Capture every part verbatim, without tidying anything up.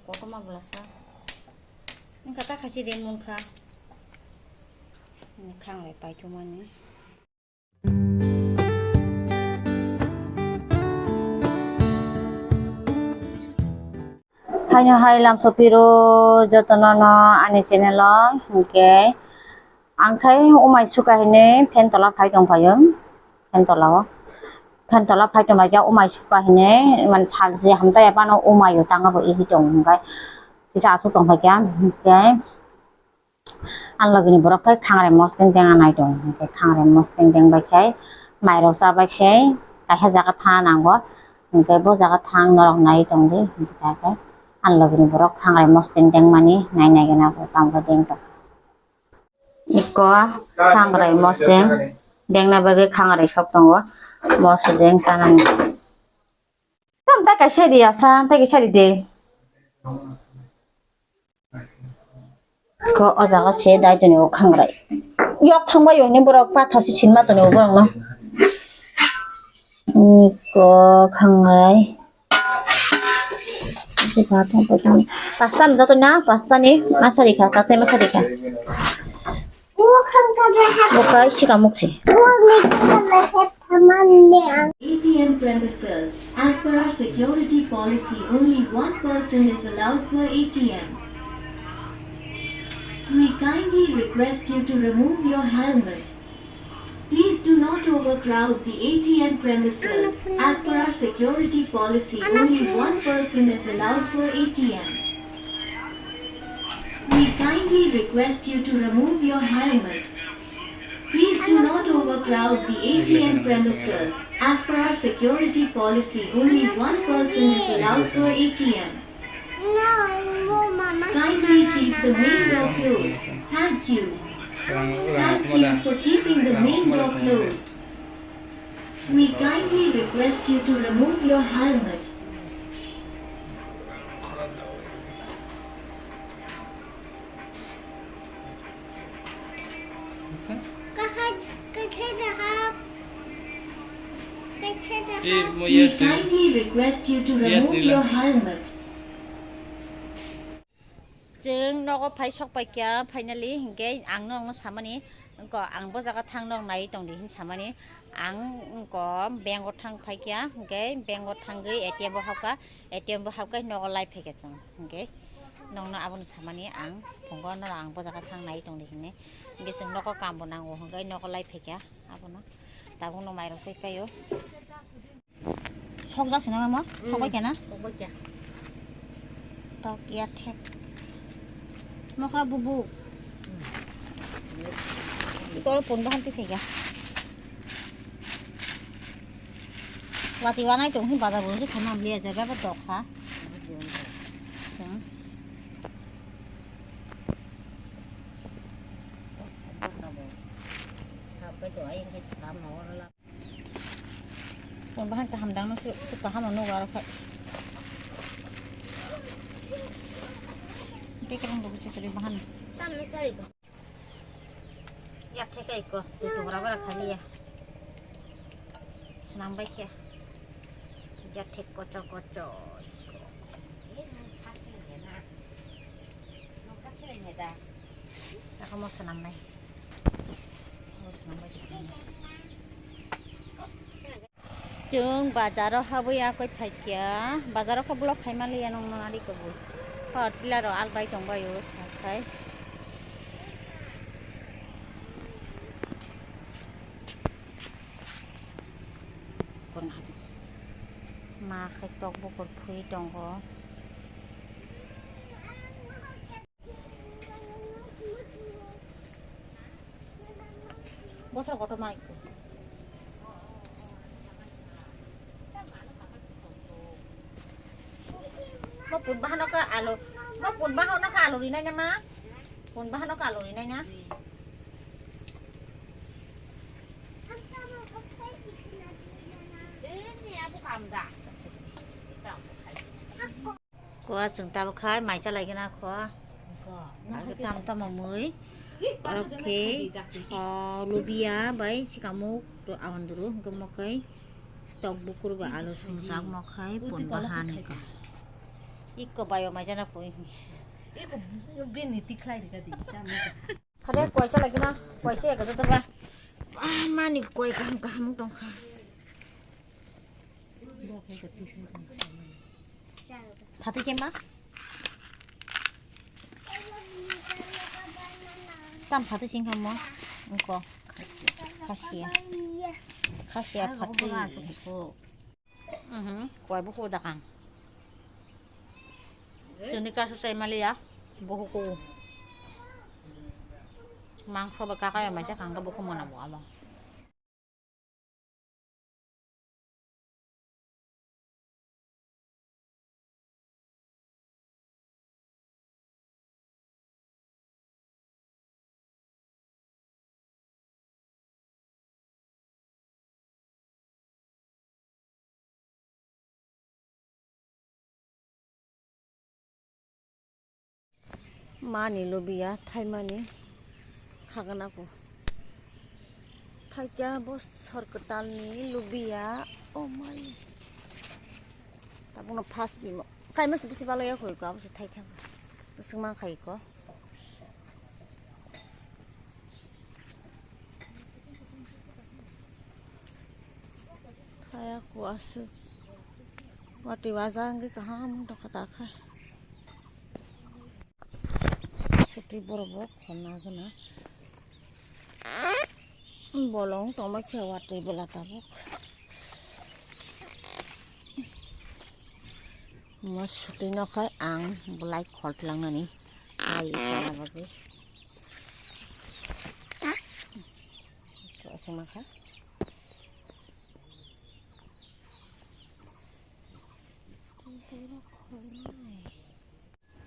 Kotorma bwlasa. Wngkha ta khachi ring mungkha. Khang lai paithumani. Haino hai lamsopiro jotono no ani channel o, hwnkhe ang khai umai suka hinwi fan tola phai tongphaio, fan tola o, fan tola phai tongphaikhe umai suka hinwi mane salse hamtai phano umai o tanga bo ihi tong hwnkhe kisa aswk tongphaikhe hwnkhe. Ang logini borok khe khangrai mosdeng deng anai tong, hwnkhe khangrai mosdeng deng bai khe mairok cha bai khe kaisa jaga thang nango, hwnkhe bo jaga thang norok nai tong di, hwnkhe khe ang logini borok khangrai mosdeng deng mani nai nai gana bo tamo deng tong. Iko khangrai mosdeng dengna bagwi khangrai sok tongo, mosdeng chanani. Tam ta kaisa di asa, ta kaisa di de. Ko o jaga se dai toni o khangrai. Yok thangbai yo ni borok pathor si sinma toni o borok no. Ni ko khangrai. Pasta ni jato na, pasta ni masa rikha, kakte masa rikha. Bukai sika mukse. A T M premises. As per our security policy, only one person is allowed per A T M. We kindly request you to remove your helmet. Please do not overcrowd the A T M premises. As per our security policy, only one person is allowed per A T M. We kindly request you to remove your helmet. Please do not overcrowd the A T M premises. As per our security policy, only one person is allowed per A T M. Kindly keep the main door closed. Thank you. Thank you for keeping the main door closed. We kindly request you to remove your helmet. We kindly request you to remove your helmet. Chwng nogo phai sok paikha finally, hinkhe ang norokno samani, wngkha ang bo jaga thang norok naiwi tongdi hin samani, ang wngkha bank o thang paikha, hinkhe bank o thangwi A T M bo habkha, A T M bo habkha nogo lai phaikha chwng, hinkhe nokno abono samani ang phungo norok ang bo jaga thang naiwi tongdi hinwi, hinkhe chwng nogo kam bo nango hinkhe nogo lai phaikha abono tabukno mairok chai paio. Sokjak sina mo? Sokbai kena? Sokbai kya? Tok ya thek. Mokha bubu. Tol pun bahan ti thega. Wati wanai tong hi bazar bun si khana beli aja baba tok ha. Seng. Sampai tu aing ke sama orang lah. Pun bahan kaham dang no su kaham no waro khai. Bekerang buku cekeri bahan. Tam ni sai ko. Ya thek ai ko, tu tu bara bara khali ya. Senang baik ya. Ya thek kocho kocho. Ini hasilnya nak. Hasilnya dah. Aku mau senang bai. Mau senang bai. Chwng bazaro habwi akoi phaikha, bazaro khe block khaima liya nongno nari kubui. Hor tila rok albai tongbaio, khai. Ma khai tok bukur phui tongo. Bosor kotor mai. Mo pun bahano ka alo. Mo pun bahano ka alo rinai na ma. Pun bahano ka alo rinai na. Ini aku kamda. Kua chwng tabuk khai mai chalai gana kho. Kho, Ang tam tam mui. Oro khe so lubiya bai sikamuk to awanduru hwnkhe mokhai tok bukur ba alu sungjak mokhai pun bahan. Ikko bayo maijana pui. Ikko bini tikhlai rika di. Phare koicha lagi na, koicha ega jota ba. Ah, mani koi kaham kaham tongkha. Phatwi khe ma? Tam phatwi sing kha mo? Wngkho. Khasiya. Khasiya phatwi. Mhm, koi bo kho dakang. Chini kasu sai mali ya, bo kho. Mangso ba kakai mai sa kang bo kho mona bo amo. Mani lubiya thaimani khagana ko. Thaikya bo sor kwtalni lubiya. Oh my. Tabukno first bimo. Kaima se bisi baloya koi ko, abo se thai thang. Singma khai ko. Thaya ko aswk. Watwi waja wngwi kaham wngtongkha takhe. Suti borok bo khorna gana. Bolong tongma khe watwi bela tabuk. Mo suti no khai ang belai khol tlangnani. Ai sana bagwi. Aswk mankha.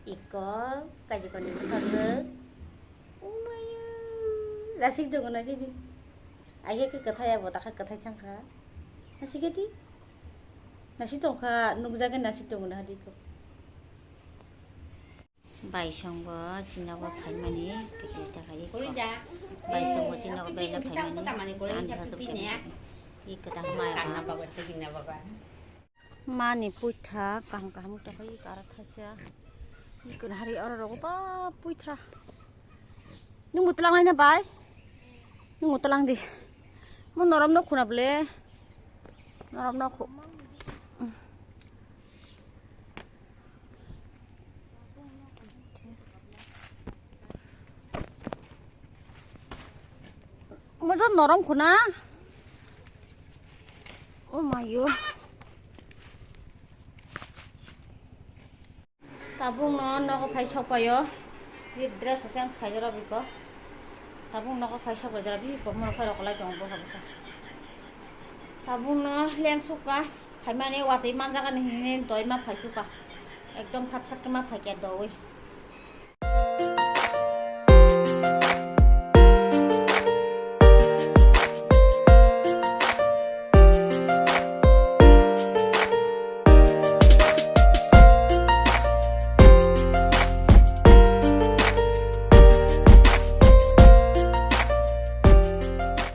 Iko kaji koni bwsarjwk. Umayu. Nasik tongo na didi. Aige ke kwthai abo takha kwthai thangkha. Nasik edi. Nasik tongkha nukjagwi nasik tongo na diko. Baisongbo chini nogo phaimani, kwthai takhai iko. Baisongbo chini nogo belai phaimani, ani thajak phaimani. Iko ta maya. Mani puitha kaham kaham wngtongkha, iko aro thaisa. Iko hari oro rogo ba puitha. Nungbo twlang laina bai? Nungbo twlang di. Mo norom no khuna ble. Norom no khu. Mo jor norom khuna. Oh my God. Tabuk no nogo phai sok paio. Ye dress change khai jora biko. Tabuk nogo phai sok bai jora biko, mo khai rok lai tongo bo habsa. Tabuk no leng suka. Phaimani watwi manjak ani hinwi doi ma phai suka. Ekdom phat phat ma phai kya doi.